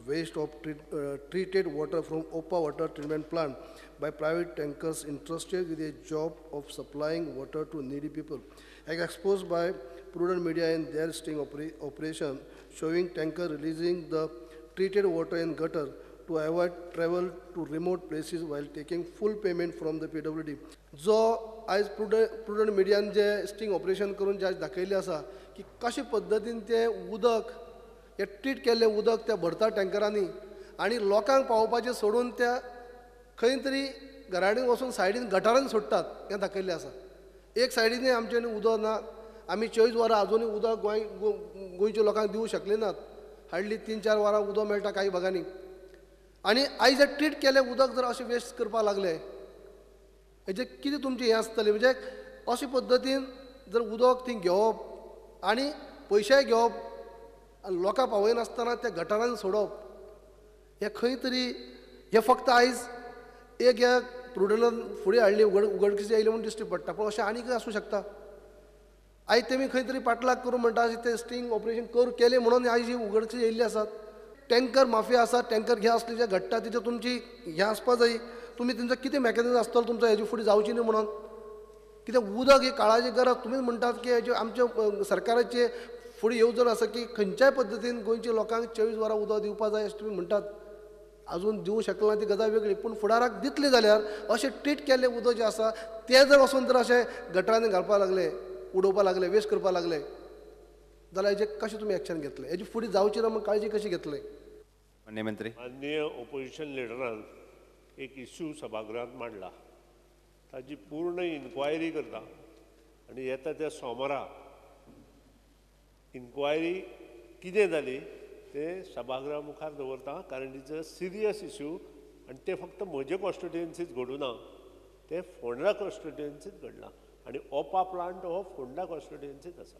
waste of treated water from Opa water treatment plant by private tankers entrusted with a job of supplying water to needy people. As exposed by Prudent Media in their sting operation, showing tanker releasing the treated water in gutter to avoid travel to remote places while taking full payment from the PWD. जो आयज prudent मिडियान जे sting operation करून जे आयज दाखयल्लें आसा की कशे पद्दतीन तें उदक हे ट्रीट केल्लें उदक त्या भरता टँकरांनी आनी लोकांक पावोवपाचें सोडून त्या खंय तरी घराणीन वचून सायडीन गटारान सोडटात हें दाखयल्लें आसा. एक सायडीनय आमच्यानी उदक ना, आमी 24 वरां आजुनूय उदक गोंयच्या लोकांक दिवंक शकले नात. हाडली 3-4 वरां उदक मेळटा कांय भागांनी. आनी आयज जर ट्रीट केलें उदक जर अशें वेस्ट करपाक लागले हेजें कितें तुमचें हें आसतलें. म्हणजे अशे पद्दतीन जर उदक ती घेवप आनी पयशेय घेवप आनी लोकांक पावयनासतना त्या गटारान सोडप हें खंय तरी हें फक्त आयज एक ह्या प्रुडंटान फुडें हाडली उगडकीस आयली म्हूण दिश्टी पडटा, पूण अशें आनीकय आसूं शकता. आयज तेमी खंय तरी पाटलाग करून म्हणटा अशें तें स्टिंग ऑपरेशन केलें म्हणून आयज ही उगडकीस येयल्ली आसात. टँकर माफिया आसा, टँकर घे असले जे घडटा तितून तुमची हें आसपा जाय, तुमी तेंचो कितें मॅकॅनिजम आसतलो तुमचो हेजे फुडें जावची न्हय म्हणून. कित्याक उदक ही काळाची गरज. तुमीच म्हणटात की हेजे आमच्या सरकाराचे फुडें येवजण आसा की खंयच्याय पद्दतीन गोंयच्या लोकांक 24 वरां उदक दिवपा जाय अशें तुमी म्हणटात. आजून दिवंक शकना ती गजाल वेगळी, पूण फुडाराक दितली जाल्यार अशें ट्रीट केल्लें उदक जें आसा तें जर वचून जर अशें गटरांनी घालपाक लागले, उडोवपाक लागले, वेस्ट करपाक लागले जाल्यार हेजें कशें तुमी एक्शन घेतलें? हेजी फुडें जावची ना म्हूण काळजी कशी घेतले? माननीय मंत्री. माननीय ओपोजिशन लिडरान एक इश्यू सभागृहांत मांडला, ताजी पूर्ण इन्क्वायरी करता आनी येता त्या सोमारा इन्क्वायरी कितें जाली तें सभागृहा मुखार दवरता, कारण it's a serious issue आनी तें फक्त म्हजे कॉन्स्टिट्युएन्सीत घडूं ना, तें फोंडा कॉन्स्टिट्युएन्सीत घडलां आनी ओपा प्लांट हो फोंडा कॉन्स्टिट्युएन्सीत आसा.